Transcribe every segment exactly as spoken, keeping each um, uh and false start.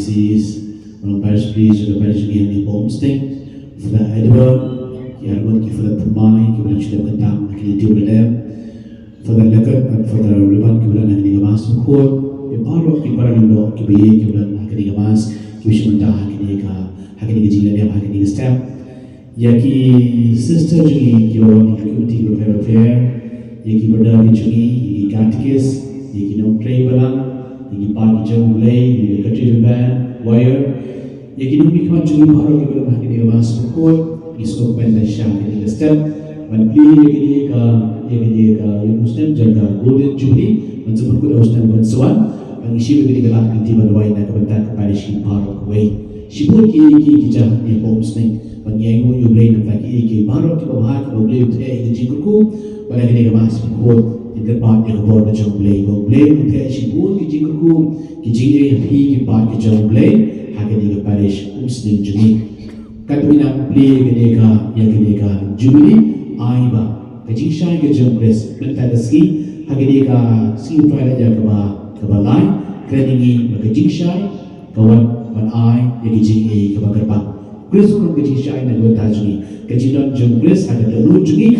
Sis, Madam Parish Priest, Madam Parish Priest, Home State, Father Edward, ki arngut ki Father Thermai, ki ba dang shu dep kyntang, ki dei Father Leket, Father Ribbon, ki ba dang ha kane ka Mass Bakhuid, ïa baroh ki para lyngdoh, ki ba ïeit, ki ba dang ha kane ka Mass, ki ba shu mynta ha kane ka, ha kane ka jingïaleh, ha kane ka step. Ïa ki sister jong ngi ki ba wan ha ki committee ba pher ba pher, ïa ki brother ki jong ngi, ïa ki katikis, ïa ki nongtrei balang, ïa ki paid ki jong U Blei, ïa ki cathedral band, choir, ïa ki nongmihkhmat jong ngi baroh ki ba don ha kane ka Mass Bakhuid, ngi sngewkmen ban sha kane ka step ban plie ïa kane ka, ïa kane ka, ïa u snem jong ka Golden Jubilee, ban sa pynkut ïa u snem ban sa wan, ba ngi shim ïa kane ka lad ka lynti ban duwai na ka bynta ka parish baroh kawei. Shibun ki, ki, ki jingïaroh ïa ka umsning. Ba ngi ainguh ïa U Blei namar ki, ki baroh kiba bha kiba U Blei u theh ïa ki jingkyrkhu. Ba la kane ka Mass Bakhuid, ngin kyrpad ïa ka bor ka jong U Blei. Ba U Blei u theh shibun ki jingkyrkhu, ki jingïeit ha ki paid ki jong U Blei ha kane ka parish umsning jong ngi. Katba ngi nang plie ïa kane ka, ïa kane ka Jubilee, ai ba ka jingshai ka jong U Khrist mynta ka sngi, ha kane ka sngi U Trai la ïa kaba, kaba lai, kren ïa ngi ba ka jingshai ka wan ban ai ïa ka jingïeit kaba kyrpang. Khrist u long ka jingshai na ka bynta jong ngi, ka jingdon jong U Khrist ha ka dohnud jong ngi,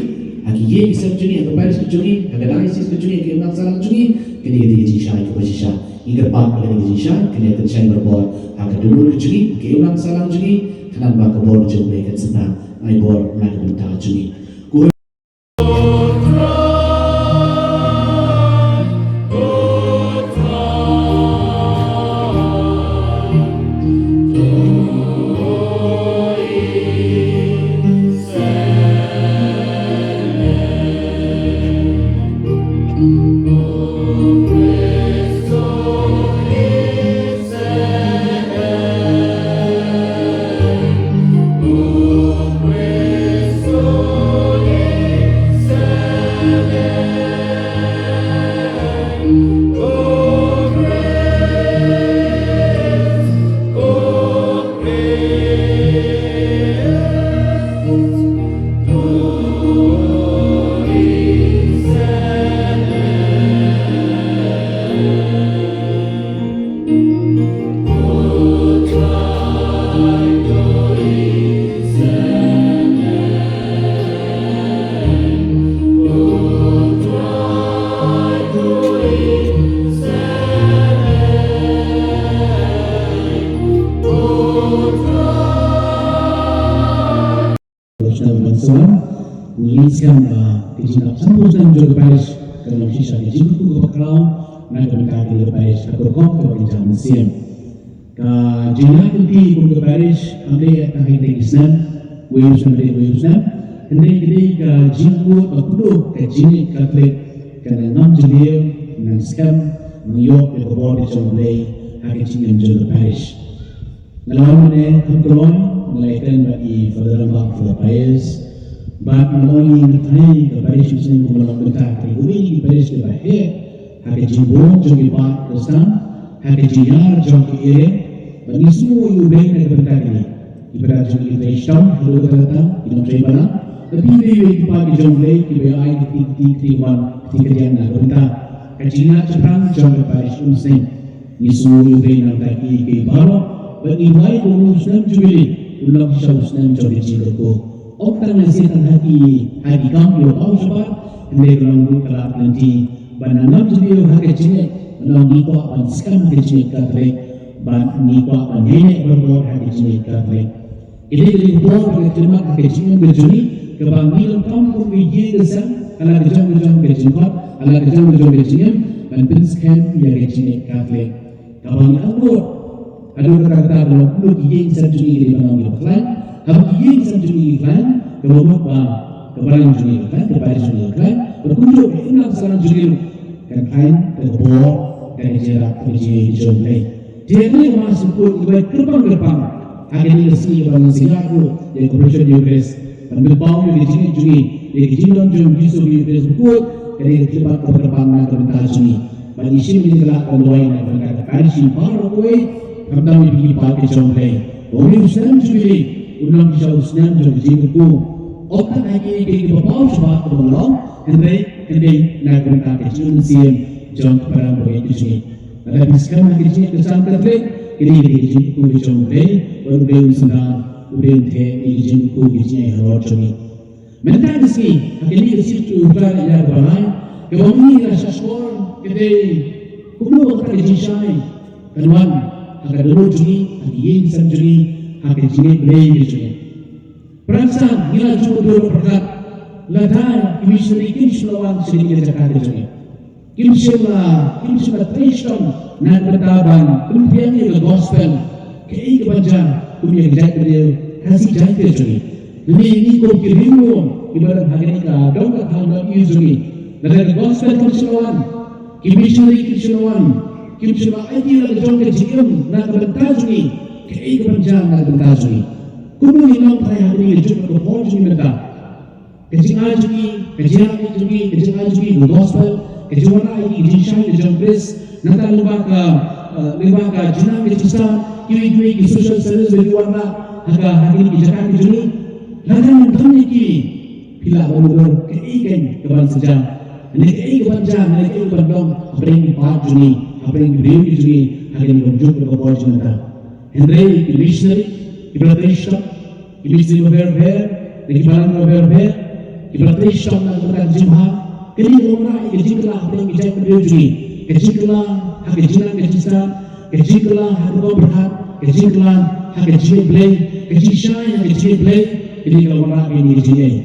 ha ki ïing ki sem jong ngi, ha ka parish ka jong ngi, ha ka diocese ka jong ngi, ha ka imlang sahlang jong ngi. Kane ka dei ka jingshai kaba shisha. Ngi kyrpad ba kane ka jingshai kan ïa pynshai barabor ha ka dohnud ka jong ngi, ha ka imlang sahlang jong ngi, khnang ba ka bor jong U Blei kan sa tang. Ai bor na ka bynta jong ngi. Ko Ngi skhem ba ka jingdap sanphew snem jong ka parish ka long shisha ka jingkyrkhu kaba khraw na ka bynta ka parish ha ka rukom kaba kynja mynsiem. Ka jingïaid lynti kum ka parish kam dei tang ha ki snem, wei u snem, wei u snem. Hynrei ka dei ka jingkut ba kuduk ka jingngeit Katholik ka nang ngam jylliew, nang skhem, nang ïoh ïa ka bor ka jong U Blei ha ka jingim jong ka parish. Nga la wan mynne kham kloi, nga la ïakren bad i Father Rangbah, Father Pius, bad nga la ong ïa ngi, nga tharai ka parish Umsning kumba long mynta ka dei kawei na ki parish kiba heh ha ka jingbun jong ki paid Khristan, ha ka jingïar jong ki area, bad ngi sngewnguh ïa U Blei na ka bynta kane. Ki brother jong ngi ki trei shitom haduh katta katta, ki nongtrei balang, bad ki dei ki paid ki jong U Blei kiba ai kti kti kti wan kti kti ïeng na ka bynta ka jingïaid shaphrang jong ka parish Umsning. Ngi sngewnguh ïa U Blei na ka bynta ki, ki baroh, bad ngi duwai ba une u snem Jubilee un long shisha u snem jong ka jingkyrkhu. Ym tang lehse tang ha ki, ha ki kam kiba paw shabar, hynrei ka long ruh ka lad lynti ban nang ngam jylliew ha ka jingngeit, ban nang ngi kwah ban skhem ha ka jingngeit Katholik, ban ngi kwah ban ïaineh barabor ha ka jingngeit Katholik. Ka dei ka dei ka bor bad ka jingmut ha ka jingim ka jong ngi, kaba ngi donkam kum ka ïing ka sem, ha la ka jong ka jong ka jingkhot, ha la ka jong ka jong ka jingim, ban pynskhem ïa ka jingngeit Katholik. Kaba ngi angnud haduh katta katta, ka long kumno ki ïing ki sem jong ngi ki dei ban long kiba khlaiñ. Haba ki ïing ki sem jong ngi ki khlaiñ, kaba mut ba ka balang jong ngi ka khlaiñ, ka parish jong ngi ka khlaiñ, bad kumjuh ka imlang sahlang jong ngi ruh kan khlaiñ da ka bor, da ka jingïarap, da ka jingïeit jong U Blei. Te ha kane ka Mass Bakhuid ngi duwai kyrpang kyrpang ha kane ka sngi ban ïaseng ïa ka Operation Eucharist, ban pynpaw ïa ka jingngeit jong ngi ïa ka jingdon jong U Jisu ha ka Eucharist Bakhuid. Ka dei ka khyllipmat kaba kyrpang na ka bynta jong ngi. Bad ngi shim ïa kane ka lad ban duwai na ka bynta ka parish baroh kawei, khamtam ïa phi ki paid ki jong U Blei. Ba une u snem Jubilee un long shisha u snem jong ka jingkyrkhu. Ym tang ha kiei kiei kiba paw shabar kaba ngi long, hynrei ka dei na ka bynta ka jingim mynsiem jong ki para bangeit ki jong ngi. Lada phi skhem ha ka jingngeit Khristan Katholik, Kane ka dei ka jingkyrkhu ka jong U Blei, bad U Blei un synran, U Blei un theh ïa ka jingkyrkhu ka jingaiei halor jong ngi. Mynta ka sngi, ha kane ka sngi Jumai Ïaid Barabor, kaba ngi la sngap shkor, ka dei kumno kata ka jingshai kan wan ha ka dohnud jong ngi, ha ka ïing sem jong ngi, ha ka jingïeit Blei ka jong ngi. Pyrshang ngi la ju dur pyrkhat, lada ki missionary kim shym la wan sha kane ka jaka ka jong ngi. Kim shym la, kim shym la trei shitom na ka bynta ban pynbiang ïa ka gospel. Kaei kaban jia kum ïa ka jaitbynriew Khasi Jaintia jong ngi? Lane ngi kum ki riewlum kiba don ha kane ka dong ka thaiñ dong ïing jong ngi, lada ka gospel kim shym la wan, ki missionary kim shym la wan, kim shym la aiti la ka jong ka jingim na ka bynta jong ngi, kaei kaban jia na ka bynta jong ngi? Kumno ngin long trai ha kane ka juk ka por jong ngi mynta? Ka jingai jong ngi, ka jingai jong ngi, ka jingai jong ngi ka gospel, ka jingwanrah ïa ka jingshai ka jong U Khrist, nangta lyngba ka, eh, lyngba ka jingnang ka jingstad, kiwei kiwei ki social service ba ngi wanrah ha ka, ha kine ki jaka ki jong ngi. Lada ngim don ïa ki, phi lah ban mutdur kaei kein kaban sa jia, ne kaei kaban jia, ne kaei kaban long hapdeng ki paid jong ngi, hapdeng ki briew ki jong ngi ha kane ka juk ka por jong ngi mynta. Hynrei ki missionary kiba la trei shitom, ki missionary ba pher pher, ne ki balang ba pher pher, kiba la trei shitom na ka bynta ka jingbha. Kane ka wanrah ïa ka jingkylla hapdeng ki jaitbynriew jong ngi, ka jingkylla ha ka jingnang ka jingstad, ka jingkylla ha ka rukom pyrkhat, ka jingkylla ha ka jingïeit Blei, ka jingshai ha ka jingïeit Blei. Kane ka la wanrah ïa kane ka jingïeit.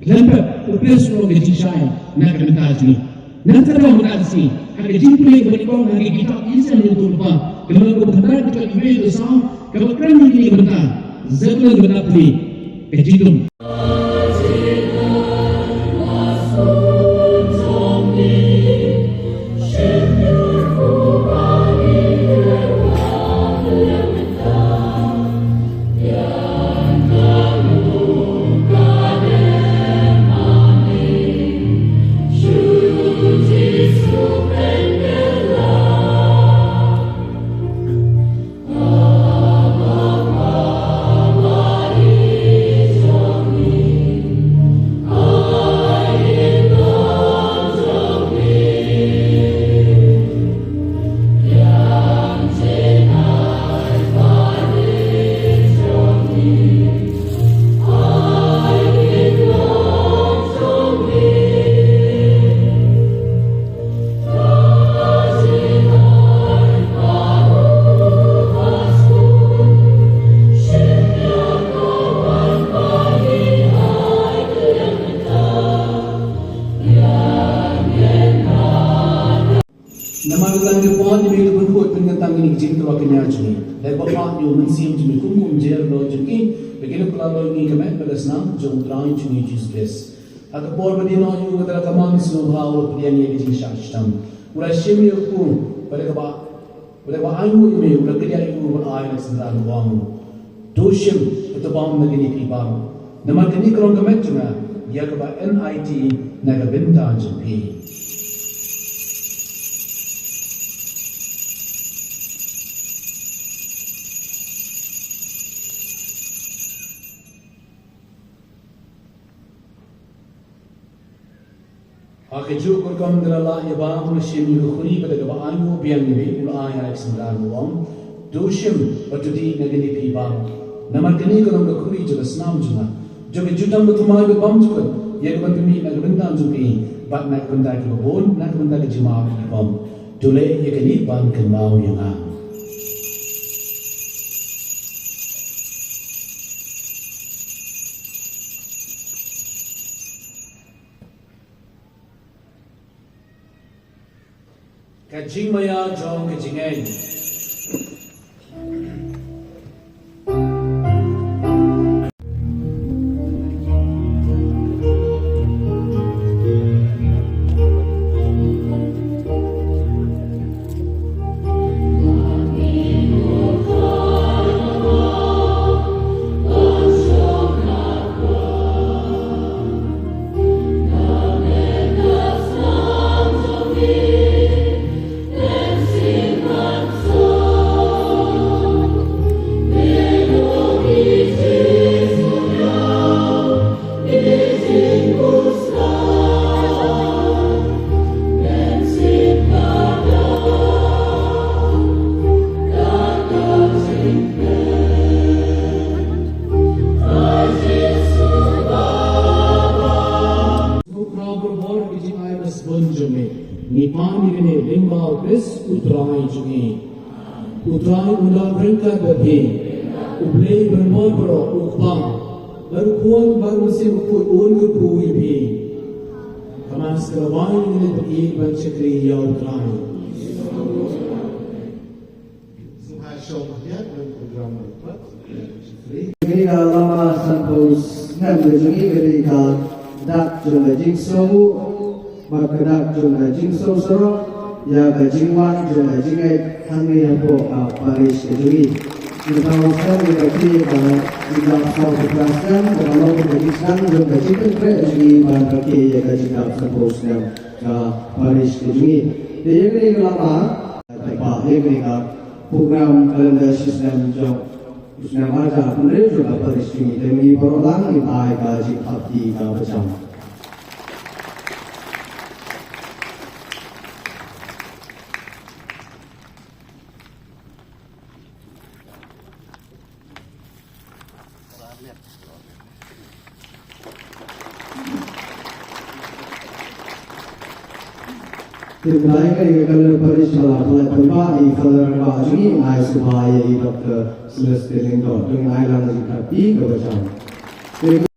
Lem bad U Khrist u long ka jingshai na ka bynta jong ngi. Nangta ruh mynta ka sngi, ha ka jingpule kaba nyngkong ha ka kitab Isaïah lyngkhot ba, ka lynnong kaba khyndai, ka dkhot kaba saw, kaba kren ïa kane ka bynta. Zebulun bad Naphtali, ka jingdum. Namar ka tang ka poi ïa me ka pynkhot pynkyntang ïa ka jingtyrwa kñia jong ngi. Dei ba phah ïa u Mynsiem jong me kum u Umjer jong ngi, ba kin ïoh kylla ïa ngi ka met bad ka snam jong U Trai jong ngi Jisu Khrist. Ha ka por ba dei noh ïa u, ka tyrwa ka man sngewbha u la pdiang ïa ka jingshah shitom. U la shim ïa u, bad kaba, bad kaba ainguh ïa me, u la kyndiah ïa u bad ai ïa ka synran, u ong: To shim, bad to bam na kine ki baroh, namar kane ka long ka met jong nga, ïa kaba yn aiti na ka bynta jong phi. Ha kajuh ka rukom da la lah ïa bam, u la shim ïa ka khuri, bad da kaba ainguh biang ïa me, u la ai ha ka synran, u ong: To shim bad to dih na kine phi baroh, namar kane ka long ka khuri jong ka snam jong nga, jong ka jutang bathymmai bad bymjukut, ïa kaban pynmih na ka bynta jong phi bad na ka bynta kiba bun, na ka bynta ka jingmap ïa ki pop. To leh ïa kane ban kynmaw ïa nga. Ka jingmaïa jong ka jingngeit. U Trai jong ngi. U Trai un don ryngkat bad phi. U Blei Uba Mynsiem Bakhuid u Kpa bad u Khun bad u Mynsiem Bakhuid un kyrkhu ïa phi. Ka Mass ka la wai, ngi leit bad ïeit ban shakri ïa U Trai. Sngewbha shong khyndiat, don program. Kane ka lama sanphew snem ka jong ngi ka dei ka dak jong ka jingsngewnguh bad ka dak jong ka jingsngewsarong ïa ka jingwan jong ka jingngeit hangne hapoh ka parish ka jong ngi. Ngi thaw sngewbha ïa ka jingdap sawphew phra snem, ka long ka jingsdang jong ka jingpynkhreh jong ngi ban rakhe ïa ka jingdap sanphew snem ka parish ka jong ngi. Te ïa kane ka lama, Te ba ïa kane ka program calendar shisnem jong u snem ar hajar hynriew jong ka parish jong ngi, te ngi baroh lang ngin ai ka jingïarap kaba jam. Te mynta ïa ka, ïa ka calendar parish ka la pynlait pynbha ïa i Father Rangbah jong ngi, ai sngewbha ïa i Doctor Celestine Lyngdoh, to ngin ai lang jingkyrpad kaba jam. Te